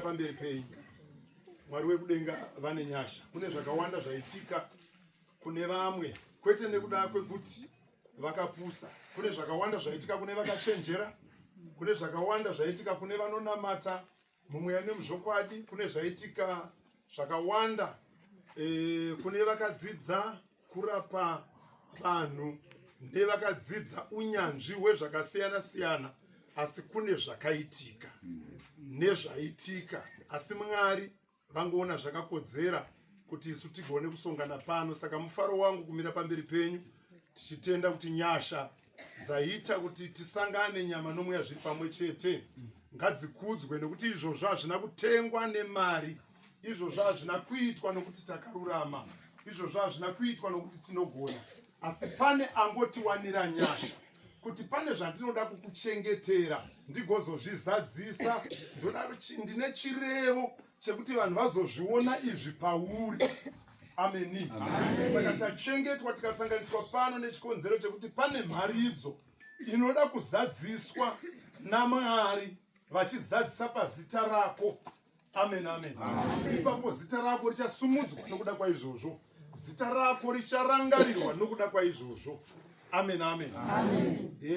pamberi penyu. Mwari wekudenga vane nyasha. Kune zvakawanda zvaitika kune vamwe, kwete nekuda kwekuti vakapusa. Kune zvakawanda zvaitika kune vakachenjera, kune zvakawanda zvaitika kune vanonamata mumweya nemuzvokwadi, kune zvaitika zvakawanda e, kune vakadzidza kurapa vanhu nevakadzidza unyanzvi hwezvakasiyana siyana, asi kune zvakaitika nezvaitika, asi Mwari vangoona zvakakodzera kuti isu tigone kusongana pano. Saka mufaro wangu kumira pamberi penyu tichitenda kuti nyasha dzaita kuti tisangane nyama nomweya zviri pamwe chete ngadzikudzwe, nekuti izvozvo hazvina kutengwa nemari, izvozvo hazvina kuitwa nokuti takarurama, izvozvo hazvina kuitwa nokuti tinogona, asi pane angotiwanira nyasha kuti pane zvandinoda kukuchengetera ndigozozvizadzisa. Ndoda ndine chirevo chekuti vanhu vazozviona izvi pauri. Ameni. Saka tachengetwa tikasanganiswa pano nechikonzero chekuti pane mharidzo inoda kuzadziswa naMwari vachizadzisa pazita rako. Amen, amen. Ipapo zita rako richasumudzwa nokuda kwaizvozvo, zita rako richarangarirwa nokuda kwaizvozvo. Amen, amen, amen.